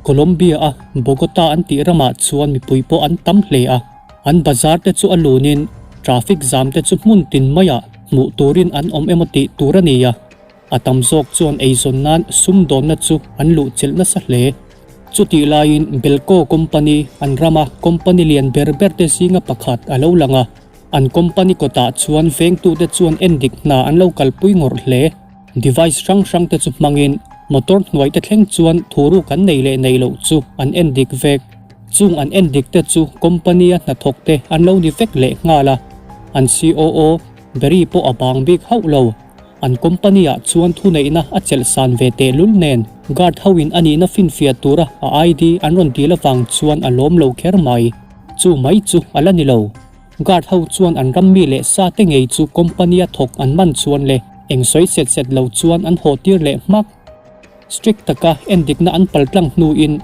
Colombia a Bogota an tih ramah chuan mipui pawh an tam hle a, an bazar te chu a lunin traffic zam te chu hmun tin maiah hmuh turin an awm emaw tih tur a ni a, a tam zawk chuan eizawn nan sumdawnna chu an luhchilh nasa hle. Chutih laiin Belco company an rama company lian ber ber te zinga pakhat a lo lang a, an company kawtah chuan vengtute chuan endik hna an lo kalpui ngawrh hle. Device hrang hrang te chu hmangin motor hnuai te thleng chuan thuruk an nei leh nei loh chu an en dik vek. Chung an en dik te chu company a hnathawk te an lo ni vek leh nghal a, an COO Barry pawh a bang bik hauh lo. An company ah chuan thuneihna a chelh san ve tehlul nen guard ho in a nihna finfiah tura a ID an rawn dil avang chuan a lawm lo kher mai. Chu mai chu a la ni lo. Guard ho chuan an ram mi leh sa te ngei chu company a thawk an man chuan leh eng sawi set set lo chuan an haw tir leh hmak. Strict taka endikna an pal tlang hnuin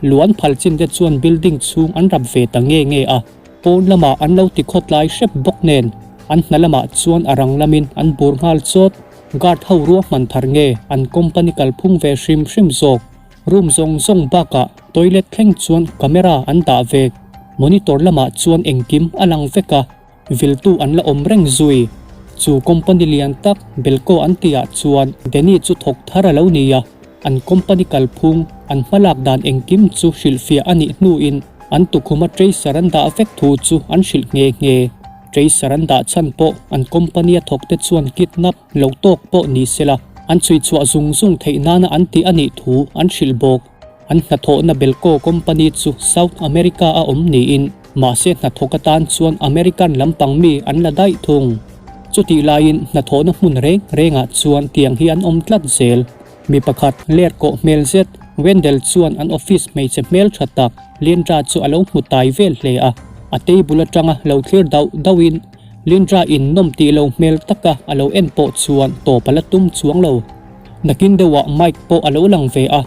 luan phal chin te chuan building chhung an rap ve ta nge nge a, pawn lamah an lo ti khawtlai hrep bawk nen an hna lamah chuan a rang lamin an bur nghal chawt. Guard ho ruahman thar nge an company kalphung ve hrim hrim zawk. Room zawng zawng bakah toilet thleng chuan camera an dah vek. Monitor lamah chuan engkim a lang vek a, viltu an la awm reng zui. Chu company lian tak Belco an tihah chuan Danny chu thawk thar a lo ni a, an company kalphung, an hmalak dan engkim chu hrilhfiah a nih hnuin an tukhuma tracer an dah vek thu chu an hrilh nghe nghe. Tracer an dah chhan pawh an company a thawkte chuan kidnap lo tawk pawh ni sela, an chhui chhuah zung zung theih nana an tih a nih thu an hrilh bawk. An hnathawhna Belco company chu South America a awm niin mahse hnathawk atan chuan American lampang mi an la daih thung. Chutih laiin hnathawhna hmun reng rengah chuan tiang hi an awm tlat zel. Mi pakhat ler kawh hmel zet Wendell chuan an office hmeichhe hmel tha tak Lindra chu a lo hmu tai vel hle a, a table atanga lo thlir dauh dauhin Lindra in nawm tih lo hmel taka a lo en pawh chuan tawp a la tum chuang lo. Nakin deuhah Mike pawh a lo lang ve a,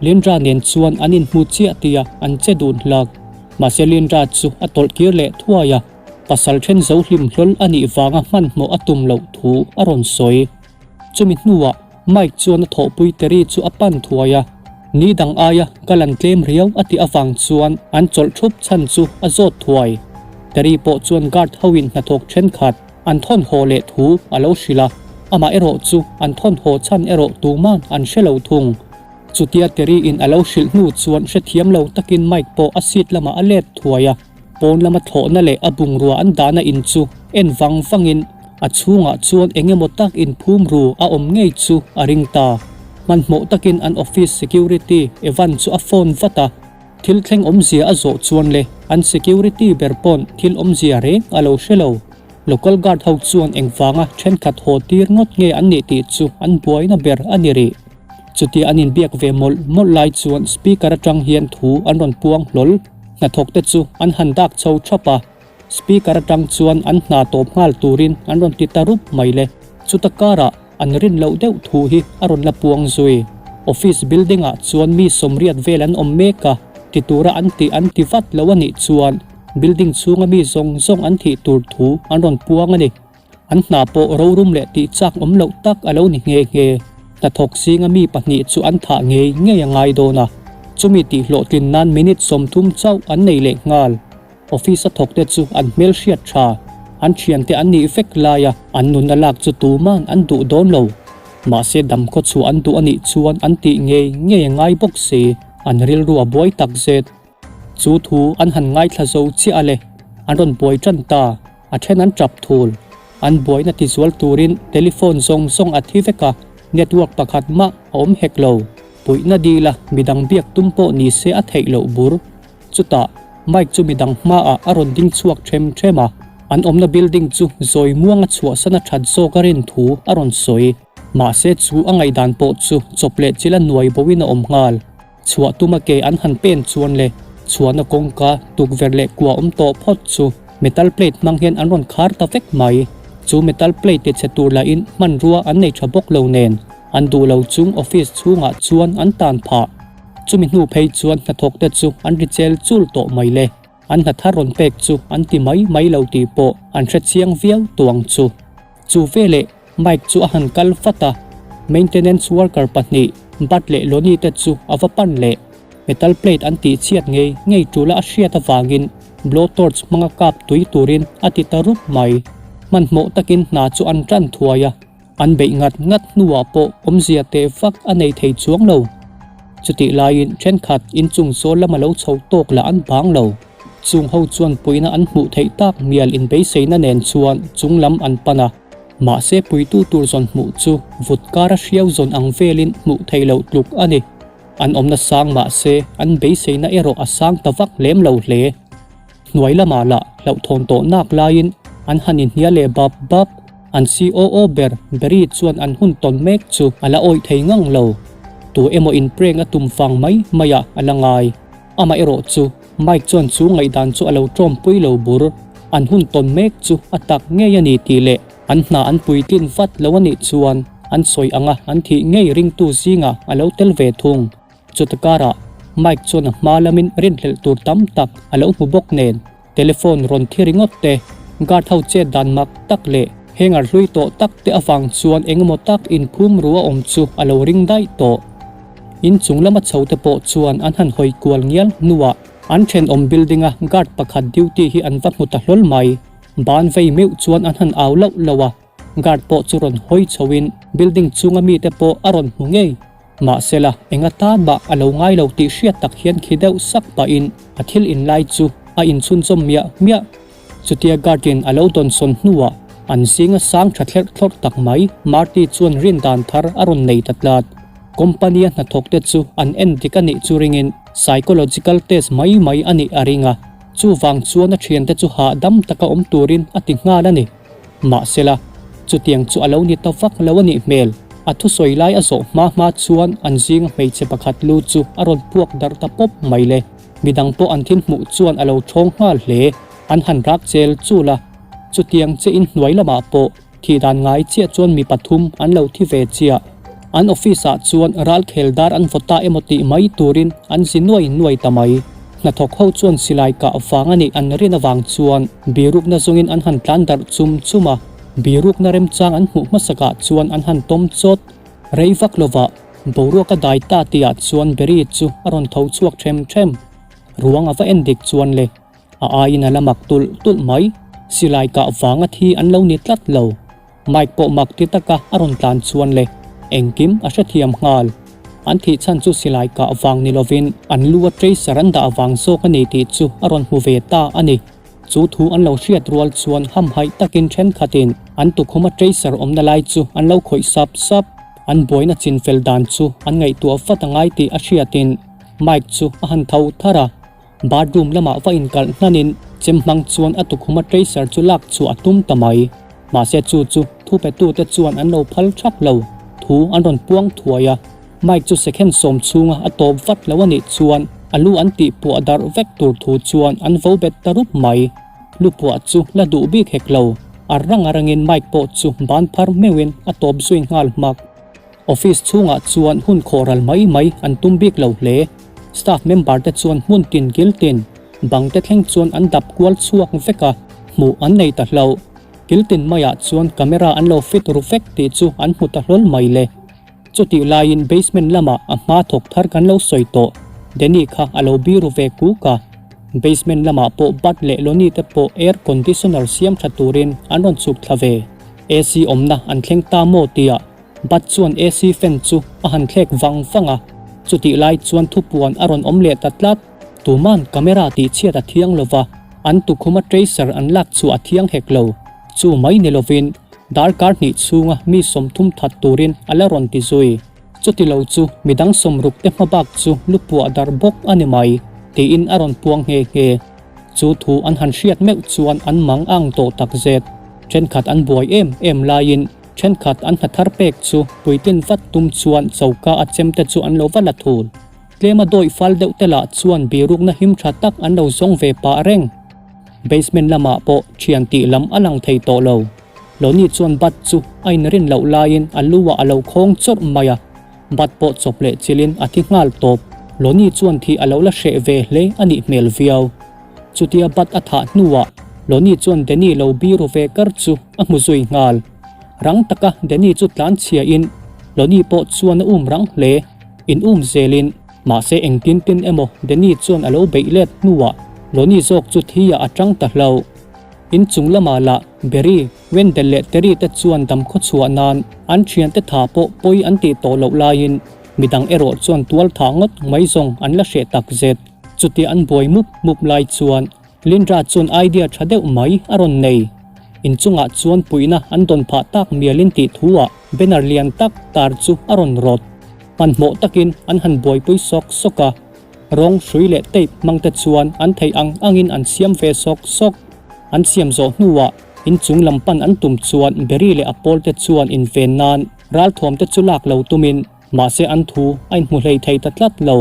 Lindra nen chuan an inhmu chiah tia an che dun hlak. Mahse Lindra chu a tawlh kir leh thuai a, pasal then zo hlim hlawl a nih vanga hmanhmawh a tum loh thu a rawn sawi. Chumi hnuah Mike chuan a thawhpui Terry chu a pan thuai a, ni dang aia kal an tlem riau a tih avang chuan an chawlh thup chhan chu a zawt thuai. Terry pawh chuan guard hoin hnathawk thenkhat an thawn haw leh thu a lo hrilh a, amah erawh chu an thawn haw chhan erawh tuman an hre lo thung. Chutia Terry in a lo hrilh hnu chuan hrethiam lo takin Mike pawh a seat lamah a let thuai a. Pawn lama thlawhna leh a bungrua an dahna in chu en vang vangin a chhungah chuan eng emaw tak inphum ru a awm ngei chu a ring ta. Hmanhmawh takin an office security Evan chu a phone vat a, thil thleng awmzia a zawh chuan le an security ber pawn thil awmzia reng a lo hre lo. Local guard ho chuan engvanga thenkhat haw tir ngawt nge an nih tih chu an buaina ber a ni rih. Chutia an inbiak ve mawlh mawlh lai chuan speaker atang hian thu an rawn puang hlawl. Hnathawk te chu an han dak chho thap a, speaker atang chuan an hna tawp nghal turin an rawn ti ta rup mai le. Chuta karah an rin loh deuh thu hi a rawn la puang zui. Office building ah chuan mi sawmriat vel an awm mek a, ti tura an tih an ti vat lo a nih chuan building chhunga mi zawng zawng an thih tur thu an rawn puang a ni. An hna pawh rorum leh tih chak awm loh tak a lo ni nghe nghe. Hnathawk zinga mi pahnih chu an thah ngei ngei a ngai dawn a, chumi tih hlawhtlin nan minute 30 chauh an nei leh nghal. Office a thawkte chu an hmelhriat tha, an thiante an nih vek laia an nunna lak chu tuman an duh dawn lo. Mahse damkhaw chhuah an duh a nih chuan an tih ngei ngei a ngai bawk si, an rilru a buai tak zet. Chu thu an han ngaithla zo chiah a le, an rawn buai tan ta. A then an tap thul. An buaina tizual turin telephone zawng zawng a thi vek a, network pakhat mah a awm hek lo. Puihna dila midang biak tum pawh ni se a theih loh bur. Chutah, Mike chu midang hmaah a rawn ding chhuak them them a, an awmna building chu zawi muanga chhuahsan a that zawk a rin thu a rawn sawi. Mahse chu a ngaihdan pawh chu chawp leh chil a nuai boin a awm nghal. Chhuah tuma ke an han pen chuan le chhuahna kawngka tukverh leh kua awm tawh phawt chu metal plate hmang hian an rawn khar ta vek mai. Chu metal plate ti chhe tur lahin hmanrua an nei tha bawk lo nen an duh lo chung office chhungah chuan an tan phah. Chumi hnu phei chuan hnathawk te chu an ri chel chul tawh mai le. An hna thar rawn pek chu an ti mai mai lo tih pawh an hre chiang viau tuang chu. Chu veleh Mike chu a han kal vat a, maintenance worker pahnih Bud leh Lonnie te chu a va pan leh. Metal plate an tih chhiat ngei ngei tula a hriat avangin blow torch hmanga kap tui turin a ti ta rup mai. Hmanhmawh takin hna chu an tan thuai a, an beih ngat ngat hnuah pawh awmzia teh vak a nei thei chuang lo. Chutih laiin thenkhat inchung zawl lama lo chho tawk lah an bang lo. Chung ho chuan puihna an hmuh theih tak mial inbeiseina nen chuan chung lam an pan a. Mahse puitu tur zawn hmuh chu vut kara hriau zawn ang velin hmuh theih loh tluk a ni. An awmna sang mahse an beiseina erawh a sang ta vak lem lo hle. Hnuai lamah lah hlauhthawn tawh nak laiin an han inhnial leh bap bap. An COO ber Barry chuan an hun tawn mek chu a la awih thei ngang lo. Tu emaw inprank a tum vang mai maiah a la ngai. Amaherawh chu Mike chuan chu ngaihdan chu a lo tawmpui lo bur. An hun tawn mek chu a tak ngei a ni tih leh an hna an puitlin vat lo a nih chuan an sawi anga an thih ngei ringtu zingah a lo tel ve thung. Chuta karah Mike chuan a hma lamin rinhlelh tur tam tak a lo hmu bawk nen telephone rawn thi ringawt te, guard ho chet dan mak tak leh hanger hlui tawh tak te avang chuan engemaw tak inphum ru a awm chu a lo ring daih tawh. Inchung lama chho te pawh chuan an han hawi kual ngial hnuah an thenawm building a guard pakhat duty hi an va hmu ta hlawl mai. Ban vei meuh chuan an han au lauh lauh a, guard pawh chu rawn hawi chhoin building chunga mite pawh a rawn hmu ngei. Mahsela, eng atan mah a lo ngai lo tih hriat tak hian khi deuh sak pahin a thil inlai chu a inchhunzawm miah miah. Chutia guard-in a lo dawnsawn hnuah an zinga sang tha thlerh thlawrh tak mai Marty chuan rin dan thar a rawn nei ta tlat. Company-a hnathawkte chu an en dik a nih chu ringin psychological test mai mai a nih a ring a, chuvang chuan a thiante chu hahdam taka awm turin a ti nghal a ni. Mahsela, chutiang chu a lo ni ta vak lo a nih hmel. A thusawi lai a zawh hma hma chuan an zinga hmeichhe pakhat lu chu a rawn puak darh ta pawp mai le. Midang pawh an thil hmuh chuan a lo thawng nghal hle. An han rak chel chul a. Chutiang che in hnuai lamah pawh thih dan ngai chiah chuan mi pathum an lo thi ve chiah. An office ah chuan ralkhel dar an vaw ta emaw tih mai turin an zi nuai nuai ta mai. Hnathawk ho chuan silai kah vang a nih an rin avang chuan birukna zawngin an han tlan darh chum chum a, birukna remchang an hmuh hmasakah chuan an han tawm chawt. Rei vak lovah boruak a dai ta tihah chuan Barry chu a rawn tho chhuak them them. Ruang a va en dik chuan le, a aiin a la mak tulh tulh mai. Silai kah vanga thi an lo ni tlat lo. Mike pawh mak ti taka a rawn tlan chuan le engkim a hrethiam nghal. An thih chhan chu silai kah vang ni lovin an lu a tracer an dah vang zawk a ni tih chu a rawn hmu ve ta a ni. Chu thu an lo hriat rual chuan hamhaih takin thenkhatin an tukhuma tracer awmna lai chu an lo khawih sap sap. An buaina chinfel dan chu an ngaihtuah vat a ngai tih a hriatin Mike chu a han tho thar a. Bathroom lamah va inkalh hnanin chem hmang chuan a tukhuma tracer chu lak chhuah a tum ta mai. Mahse chu chu thupetute chuan an lo phal thak lo. Thu an rawn puang thuai a, Mike chu second sawm chhunga a tawp vat lo a nih chuan a lu an tih puah darh vek tur thu chuan an vo bet ta rup mai. Lu puah chu la duh bik hek lo. A rang a rangin Mike pawh chu ban phar meuhin a tawp zui nghal hmak. Office chhungah chuan hun khawh ral mai mai an tum bik lo hle. Staff member te chuan hmun tin kil tin bang te thleng chuan an dap kual chhuak vek a, hmuh an nei ta hlo. Kil tin maiah chuan camera an lo fit ru vek tih chu an hmu ta hlawl mai le. Chutih laiin basement lamah a hma thawk thar kan lo sawi tawh, Danny kha a lo biru ve kuk a. Basement lamah pawh Bud leh Lonnie te pawh air conditioner siam tha turin an rawn chhuk thla ve. AC awmna an thleng ta maw tia Bud chuan AC fan chu a han thlek vang vang a, chutih lai chuan thupuan a rawn awm leh ta tlat. Tuman camera tih chhiat a thiang lo va, an tukhuma tracer an lak chu a thiang hek lo. Chu mai ni lovin darkar hnih chhunga mi 30 that turin a la rawn ti zui. Chuti lo chu midang sawmruk te hmabak chu lu puah darh bawk a ni mai, tiin a rawn puang nghe nghe. Chu thu an han hriat meuh chuan an mang ang tawh takzet. Thenkhat an buai em em laiin thenkhat an hna thar pek chu puitlin vat tum chuan choka a chem te chu an lo va la thul. Tlema dawih fal deuh te lah chuan birukna him tha tak an lo zawng ve pah reng. Basement lamah pawh thian tih lam a lang thei tawh lo. Loni chuan Bud chu a inrin loh laiin a lu ah a lo khawng chawrh mai a. Bud pawh chawp leh chilhin a thi nghal tawp. Loni chuan thih a lo la hreh ve hle a nih hmel viau. Chutia Bud a thah hnuah Loni chuan Danny lo biru ve kar chu a hmu zui nghal. Rang taka Danny chu tlan chhiain Loni pawh chuan a um rang hle. In um zelin. Mahse engtin tin emaw Danny chuan a lo beih let hnuah Lonnie zawk chu thi ah a tang ta hlauh. In chung lamah lah Barry, Wendell leh Terry te chuan dam khaw chhuah nan an thiante tha pawh pawi an tih tawh loh laiin midang erawh chuan tual tha ngawt mai zawng an la hreh tak zet. Chutia an buai mup mup lai chuan Lindra chuan idea tha deuh mai a rawn nei. Inchungah chuan puihna an dawn phah tak mialin tih thu ah banner lian tak tar chu a rawn rawt. Hmanhmawh takin an han buaipui sawk sawk a, rawng hrui leh tape hmang te chuan an theih ang angin an siam ve sawk sawk. An siam zawh hnuah inchung lam pan an tum chuan Barry leh a pawl te chuan inven nan ralthuam te chu lak lo tumin mahse an thu a inhmu hlei thei ta tlat lo.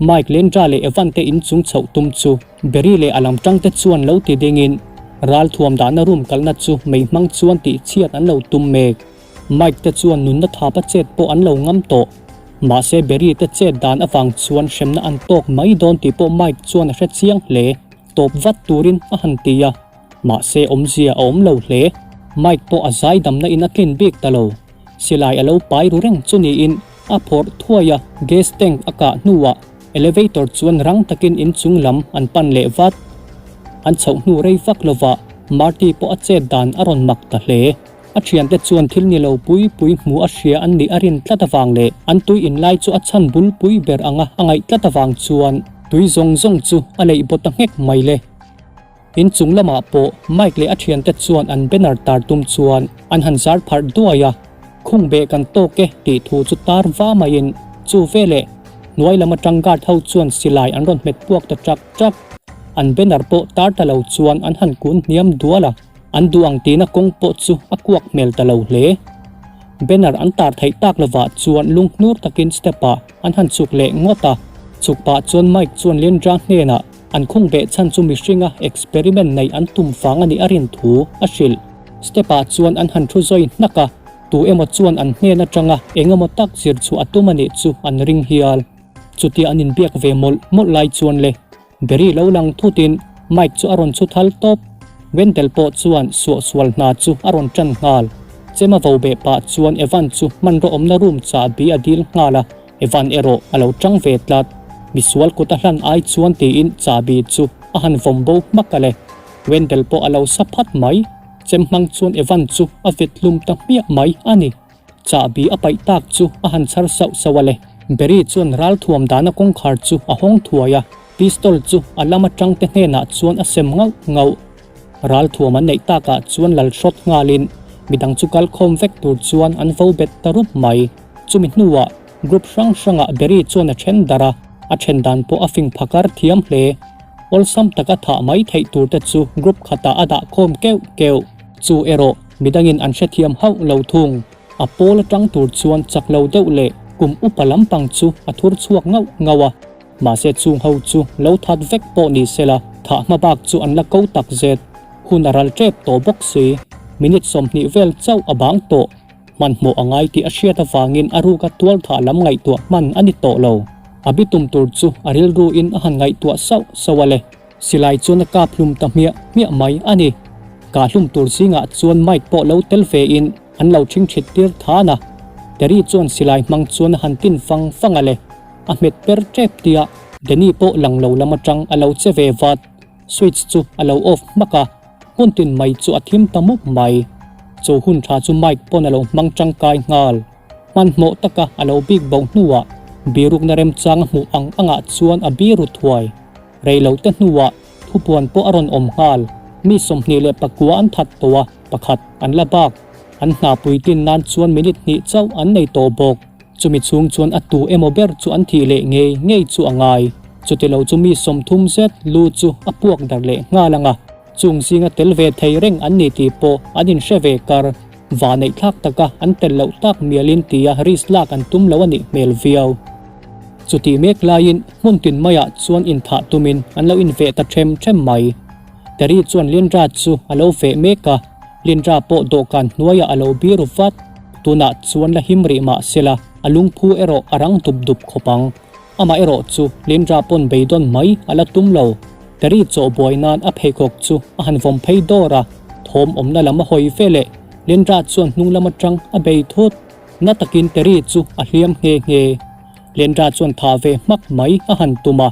Mike, Lendra leh Evan te inchung chhoh tum chu Barry leh a lam tang te chuan lo ti dingin ralthuam dahna room kalna chu mei hmang chuan tihchhiat an lo tum mek. Mike te chuan nunna thap a chet pawh an lo ngam tawh. Mahse Barry te chet dan avang chuan hremna an tawk mai dawn tih pawh Mike chuan a hre chiang hle. Tawp vat turin a han ti a, mahse awmzia a awm lo hle. Mike pawh a zai damna in a tlin bik ta lo. Silai a lo pai ru reng chu niin a phawrh thuai a, gas tank a kah hnuah elevator chuan rang takin inchung lam an pan leh vat. An chhoh hnu rei vak lovah Marty pawh a chet dan a rawn mak ta hle. A thiante chuan thil ni lo pui pui hmu a hria an nih a rin tlat avang leh an tui in lai chu a chhan bul pui ber anga a ngaih tlat avang chuan tui zawng zawng chu a leih baw ta nghek mai le. In chung lamah pawh Mike leh a thiante chuan an banner tar tum chuan an han zar pharh duai a, khung beh kan tawk e tih thu chu tar va maiin chu veleh hnuai lam atang guard ho chuan silai an rawn hmet puak ta chak chak. An banner pawh tar ta lo chuan an han kun hniam dual a. An duh ang tihna kawng pawh chu a kuak hmel ta lo hle. Banner an tar theih tak lovah chuan lunghnur takin step ah an han chhuk leh ngawt a. Chhuk pah chuan Mike chuan Lindra hnenah an khung beh chhan chu mihringa experiment neih an tum vang a nih a rin thu a hrilh. Step ah chuan an han thu zawi hnak a, tu emaw chuan an hnen atanga eng emaw tak zir chhuah a tum a nih chu an ring hial. Chutia an inbiak ve mawlh mawlh lai chuan le. Barry lo lang thutin Mike chu a rawn chhu thal tawp. Wendell pawh chuan suahsual hna chu a rawn tan nghal. Chem a vo beh pah chuan Evan chu hmanraw awmna room chahbi a dil nghal a, Evan erawh a lo tang ve tlat. Misual kut a hlan ai chuan tiin chahbi chu a han vawm bo hmak a le. Wendell pawh a lo sa phat mai. Chem hmang chuan Evan chu a vet hlum ta hmiah mai a ni. Chahbi a paih tak chu a han chhar sauh sauh a le. Barry chuan ralthuam dahna kawngkhar chu a hawng thuai a, pistol chu a lam atang te hnenah chuan a sem ngauh ngauh. Ralthuam an neih takah chuan lal hrawt nghalin midang chu kal khawm vek tur chuan an vo bet ta rup mai. Chumi hnuah group hrang hrangah Barry chuan a then darh a, a then dan pawh a fing phakar thiam hle. Awlsam taka thah mai theih tur te chu group khatah a dah khawm keuh keuh. Chu erawh Midangin an hrethiam hauh lo thung. A pawl atang tur chuan chak lo deuh leh kum upa lampang chu a thur chhuak ngauh ngauh a. Mahse chung ho chu lo that vek pawh ni sela, thah hma bak chu an la ko tak zet. Hun a ral tep tawh bawk si. Minute 20 vel chauh a bang tawh. Hmanhmawh a ngai tih a hriat avangin a ruka tual thah lam ngaihtuah hman a ni tawh lo. A bitum tur chu a rilruin a han ngaihtuah sauh sauh a le. Silai chuan a kap hlum ta hmiah hmiah mai a ni. Kah hlum tur zingah chuan Mike pawh lo tel ve in an lo ṭhingṭhit tir than a. Terry chuan silai hmang chuan a han tin fang fang a le. A hmet per ṭep tia Danny pawh lang lo lam aṭang a lo che ve vat. Switch chu a lo off hmak a, hmun tin mai chu a thim ta mup mai. Chu hun ṭha chu Mike pawn a lo hmang ṭangkai nghal. Hmanhmawh taka a lo bik bo hnuah birukna remchang a hmuh ang angah chuan a biru thuai. Rei lo te hnuah thupuan pawh a rawn awm nghal. Mi 29 an that tawh a, pakhat an la bak. An hna puitlin nan chuan minute hnih chauh an nei tawh bawk. Chumi chhung chuan a tu emaw ber chu an thih leh ngei ngei chu a ngai. Chutilo chu mi 30 zet lu chu a puak darh leh nghal ang a, chung zinga tel ve thei reng an ni tih pawh an inhre ve kar. Va neih thlak taka an tel loh tak mialin tia risk lak an tum lo a nih hmel viau. Chutih mek laiin hmun tin maiah chuan inthah tumin an lo inveh ta ṭhem ṭhem mai. Terry chuan Lindra chu a lo veh mek a, Lindra pawh dawhkan hnuaiah a lo biru vat. Tunah chuan la him rih mah sela a lungphu erawh a rang dup dup khawp ang. Amah erawh chu Lindra pawn beidawn mai a la tum lo. Terry chawh buai nan a pheikhawk chu a han vawm phei dawr a, thawm awmna lam a hawi veleh Lindra chuan hnung lam atang a bei thut. Na takin Terry chu a hliam nghe nghe. Lendra chuan thah ve hmak mai a han tum a,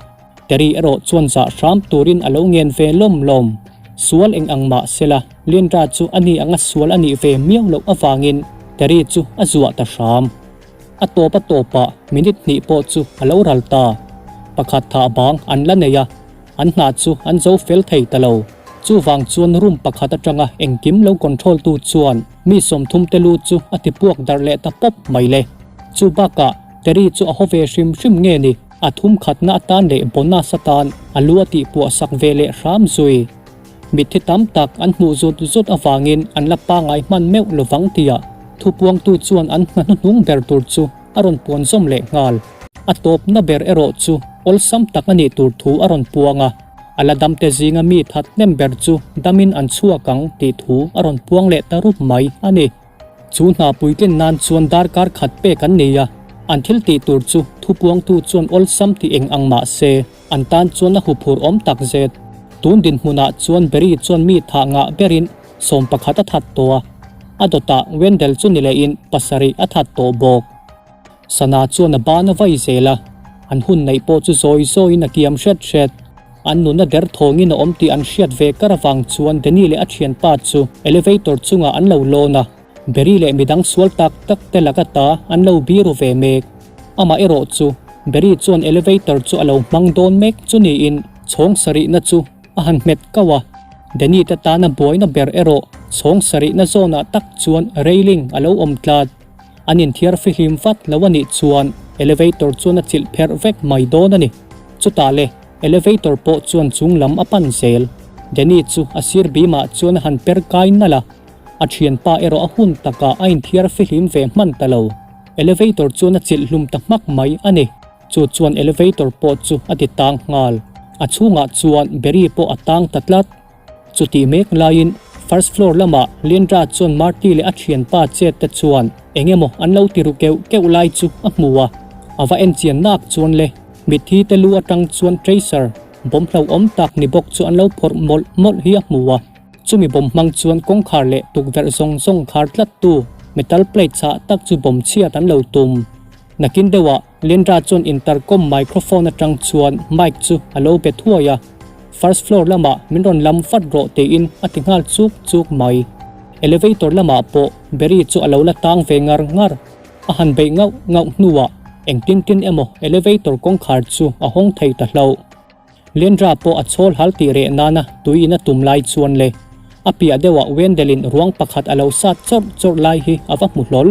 Terry erawh chuan zah hram turin a lo ngen ve lawm lawm. Sual eng ang mah sela, Lendra chu a ni anga sual a nih ve miau loh avangin Terry chu a zuah ta hram. A tawp a tawpah minute hnih pawh chu a lo ral ta. Pakhat thah bang an la nei a, an hna chu an zo fel thei ta lo. Chuvang chuan room pakhat atanga engkim lo control tu chuan mi 30 te lu chu a ti puak darh leh ta pawp mai le. Chu bakah Terry chu a haw ve hrim hrim nge ni, a thum khatna atan leh bonus atan a lu a tih puah sak ve leh hram zui. Mitthi tam tak an hmuh zut zut avangin an la pangai hman meuh lovang tia thupuangtu chuan an hna hnuhnung ber tur chu a rawn puan zawm leh nghal. A tawpna ber erawh chu awlsam tak a nih tur thu a rawn puang a, a la damte zinga mi that hnem ber chu damin an chhuak ang tih thu a rawn puang leh ta rup mai a ni. Chu hna puitlin nan chuan darkar khat pek an nei a, an thil tih tur chu thupuangtu chuan awlsam tih eng ang mah se, an tan chuan a huphur awm tak zet. Tun dinhmunah chuan Barry chuan mi thah ngah berin 11 a that tawh a, a dawtah Wendell chu ni lehin pasarih a that tawh bawk. Sana chuan a ban a vai zel a, an hun neih pawh chu zawi zawiin a kiam hret hret. An nuna der thawngin a awm tih an hriat ve kar avang chuan Danny leh a thianpa chu elevator chungah an lo lawn a, Barry leh midang sual tak tak te laka ta an lo biru ve mek. Amah erawh chu Barry chuan elevator chu a lo hmang dawn mek chu niin chhawng sarihna chu a han hmet kauh a. Danny te tana buaina ber erawh chhawng sarihna zawnah tak chuan railing a lo awm tlat. An inthiar fihlim vat lo a nih chuan elevator chuan a chilh pherh vek mai dawn a ni. Chutah le, elevator pawh chuan chung lam a pan zel. Danny chu a sir bimah chuan a han per kai nalh a, a thianpa erawh a hun takah a inthiar fihlim ve hman ta lo. Elevator chuan a chilh hlum ta hmak mai a ni. Chu chuan elevator pawh chu a ti tang nghal. A chhungah chuan Barry pawh a tang ta tlat. Chutih mek laiin first floor lamah Leandra chuan Marty leh a thianpa chet te chuan eng emaw an lo ti ru keuh keuh lai chu a hmu a, a va en chian nak chuan le mitthi te lu atang chuan tracer bawm hlauhawm tak ni bawk chu an lo phawrh mawlh mawlh hi a hmu a. Chumi bawm hmang chuan kawngkhar leh tukverh zawng zawng khar tlat tu metal plate chhah tak chu bawm chhiat an lo tum. Nakin deuhah Lindra chuan intercom microphone atang chuan mic chu a lo be thuai a, First floor lamah min rawn lam vat rawh tiin a ti nghal chuk chuk mai. Elevator lamah pawh Barry chu a lo la tang ve ngar ngar. A han beih ngauh ngauh hnuah engtin tin emaw elevator kawngkhar chu a hawng thei ta hlauh. Lendra pawh a chhawl hal tih reh nana tui in a tum lai chuan le a piah deuhah Wendell-in ruang pakhat a lo sat chawrh chawrh lai hi a va hmu hlawl.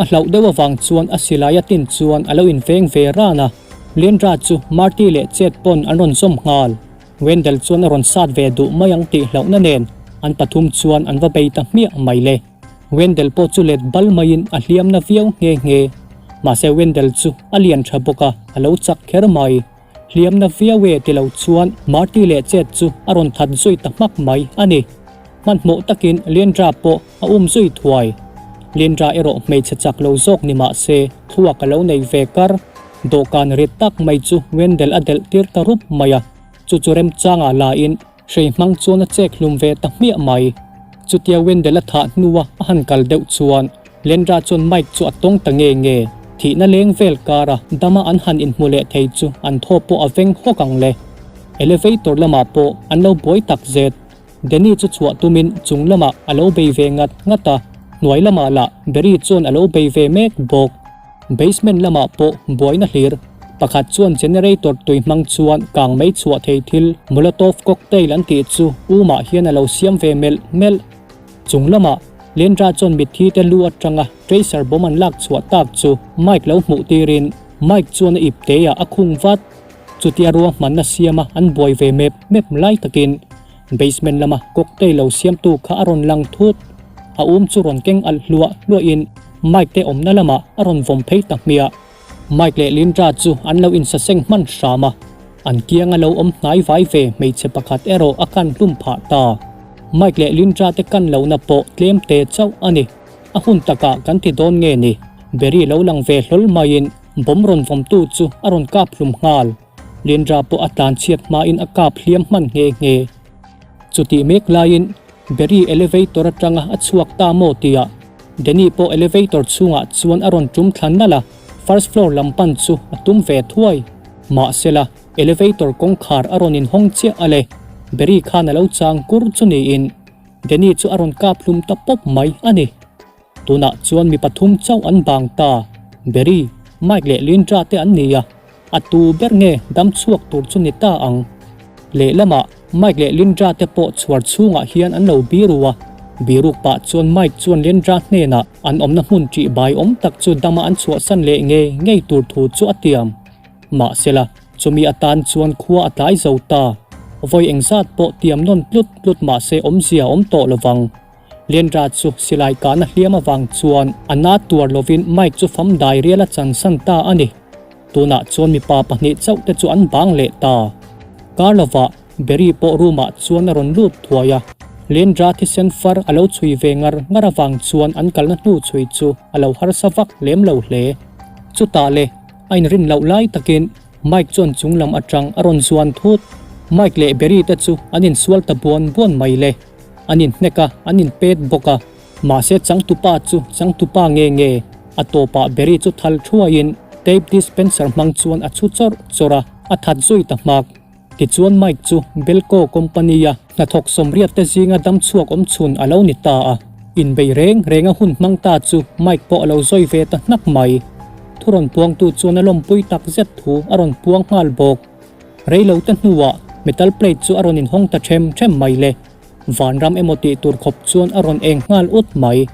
A hlauh deuh avang chuan a silai a tin chuan a lo inveng ve ran a, Lendra chu Marty leh Chet pawn an rawn zawm nghal. Wendell chuan a rawn sat ve duh mai ang tih hlauhna nen an pathum chuan an va bei ta hmiah mai le. Wendell pawh chu let bal maiin a hliam na viau nghe nghe. Mahse Wendell chu a lian tha bawk a, a lo chak kher mai. Hliamna viau e ti lo chuan Marty leh Chet chu a rawn that zui ta hmak mai a ni. Hmanhmawh takin Leandra pawh a um zui thuai. Leandra erawh hmeichhe chak lo zawk ni mah se thluak a lo nei ve kar. Dawhkan rit tak mai chu Wendell a delh tir ta rup mai a, chu chu remchangah la in Hrei hmang chuan a chek hlum ve ta hmiah mai. Chutia Wendell a thah hnua a han kal deuh chuan Lendra chuan Mike chu a tawng ta nge nge. Thihna leng vel kara dama an han inhmu leh thei chu an thaw pawh a veng hawk ang le. Elevator lamah pawh an lo buai tak zet. Danny chu chhuah tumin chung lamah a lo bei ve ngat ngat a, hnuai lamah lah Barry chuan a lo bei ve mek bawk. Basement lamah pawh buaina hlir pakhat chuan generator tui hmang chuan kang mai chhuah thei thil Molotov cocktail an tih chu umah hian a lo siam ve melh melh. Chung lamah Lendra chuan mitthi te lu atanga tracer bomb an lak chhuah tak chu Mike lo hmuh tirin Mike chuan a ip teah a khung vat. Chutia ruahmanna siama an buai ve mep mep lai takin Basement lama cocktail lo siamtu kha a rawn lang thut. A um chu rawn keng alh hluah hluahin Mike te awmna lamah a rawn vawm phei ta hmiah. Mike leh Lindra chu an lo insaseng hman hram a, an kianga lo awm hnai vai ve hmeichhe pakhat erawh a kan hlum phah ta. Mike leh Lindra te kan lohna pawh tlem te chauh a ni. A hun takah kan ti dawn nge ni? Barry lo lang ve hlawl maiin bomb rawn vawmtu chu a rawn kap hlum nghal. Lindra pawh a tlan chhiat hmain a kap hliam hman nghe nghe. Chutih mek laiin Barry elevator atanga a chhuak ta maw tia Danny pawh elevator chhungah chuan a rawn tum thla nalh a. First floor lam pan chu a tum ve thuai. Mahsela, elevator kawngkhar a rawn inhawng chiah a le. Barry khan a lo chang kur chu niin Danny chu a rawn kap hlum ta pawp mai a ni. Tunah chuan mi pathum chauh an bang ta, Barry, Mike leh Lindra te an ni a, a tu ber nge dam chhuak tur chu ni ta ang. Lehlamah Mike leh Lindra te pawh chhuar chhungah hian an lo biru a, biruk pah chuan Mike chuan Lindra hnenah an awmna hmun ṭih bai awm tak chu dama an chhuahsan leh ngei ngei tur thu chu a tiam. Mahsela, chumi atan chuan khua a tlai zo ta. Vawi engzat pawh tiam nawn tlut tlut mahse awmzia awm tawh lovang. Lendra chu silai kahna hliam avang chuan a na tuar lovin Mike chu fam dai rial a chansan ta a ni. Tunah chuan mipa pahnih chauh te chu an bang leh ta. Kar lovah Barry pawh room ah chuan a rawn lut thuai a. Lendra thisen far a lo chhui ve ngar ngar avang chuan an kalna hnu chhui chu a lo harsa vak lem lo hle. Chutah le a inrin loh lai takin Mike chuan chung lam atang a rawn zuan thut. Mike leh Barry te chu an insual ta buan buan mai le. An inhnek a, an inpet bawk a. Mahse changtupa chu changtupa nge nge, a tawpah Barry chu thal thuaiin tape dispenser hmang chuan a chhu chawrh chawrh a, a that zui ta hmak. Tichuan Mike chu Belco company-a hnathawk sawmriat te zinga dam chhuak awm chhun a lo ni ta a. Inbei reng renga hun hmang ta chu Mike pawh a lo zawi ve ta hnak mai. Thu rawn puangtu chuan a lawmpui tak zet thu a rawn puang nghal bawk. Reilo te hnuah metal plate chu a rawn inhawng ta them them mai le. Vanram emaw tih tur khawp chuan a rawn eng nghal ut mai.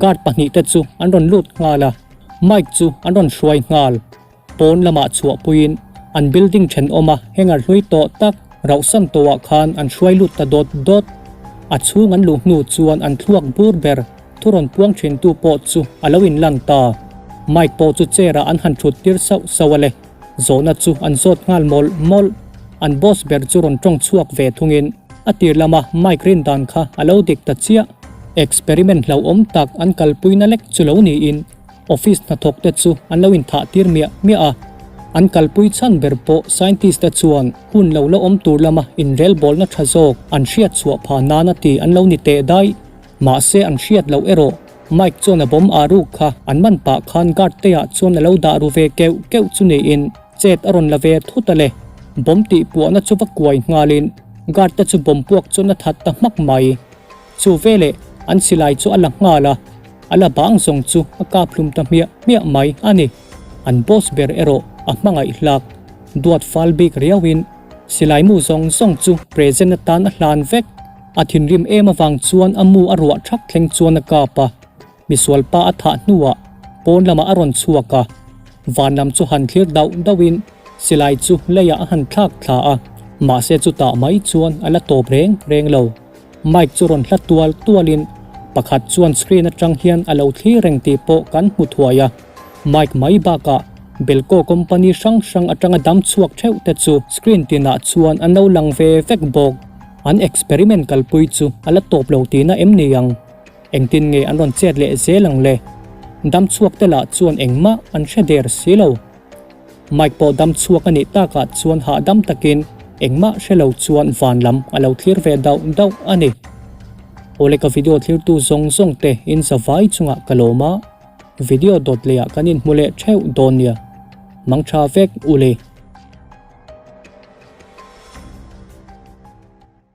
Guard pahnihte chu an rawn lut nghal a, Mike chu an rawn hruai nghal. Pawn lamah chhuahpuiin an building thenawma hanger hlui tawh tak rauhsan tawhah khan an hruai lut ta dawt dawt. A chhung an luh hnu chuan an thluak bur ber thu rawn puang thintu pawh chu a lo inlan ta. Mike pawh chu chair ah an han thut tir sauh sauh a le. Zawhna chu an zawt nghal mawlh mawlh. An boss ber chu rawn tawng chhuak ve thungin a tir lama Mike rin dan kha a lo dik ta chiah. Experiment hlauhawm tak an kalpuina lek chu lo niin office hnathawk te chu an lo inthah tir miah miah a. An kalpui chhan ber pawh scientist te chuan hun lo la awm tur lama inrelbawlna tha zawk an hriat chhuah phah nana ti an lo ni teh daih. Mahse an hriat loh erawh Mike chuan a bomb ah ruk kha an man pah khan guard te ah chuan a lo dah ru ve keuh keuh chu niin chet a rawn la ve thut a le. Bomb tih puahna chu va kuai nghalin guard te chu bomb puak chuan a that ta hmak mai. Chu veleh an silai chu a la nghal a, a la bang zawng chu a kap hlum ta hmiah hmiah mai a ni. An boss ber erawh a hmangaih hlak duat fal bik riauin silai mu zawng zawng chu present atan a hlan vek. A thinrim em avang chuan a mu a ruah thak thleng chuan a kap a, misual pa a thah hnuah pawn lamah a rawn chhuak a, van lam chu han thlir dauh dauhin silai chu leiah a han thlak thla a, mahse chutah mai chuan a la tawp reng reng lo. Mike chu rawn hla tual tualin pakhat chuan screen atang hian a lo thlir reng tih pawh kan hmu thuai a, Mike mai bakah Belco company hrang hrang atanga dam chhuak theuh te chu screen tinah chuan an lo lang ve vek bawk. An experiment kalpui chu a la tawp lo tihna em ni ang? Engtin nge an rawn chet leh zel ang le? Dam chhuak te lah chuan engmah an hre der si lo. Mike pawh dam chhuak a nih takah chuan hahdam takin engmah hre lo chuan van lam a lo thlir ve dauh dauh a ni. Awle ka video thlirtu zawng zawng te in zavai chungah ka lawm a, video dawt lehah kan inhmu leh theuh dawn nia. Mangtha vek ule.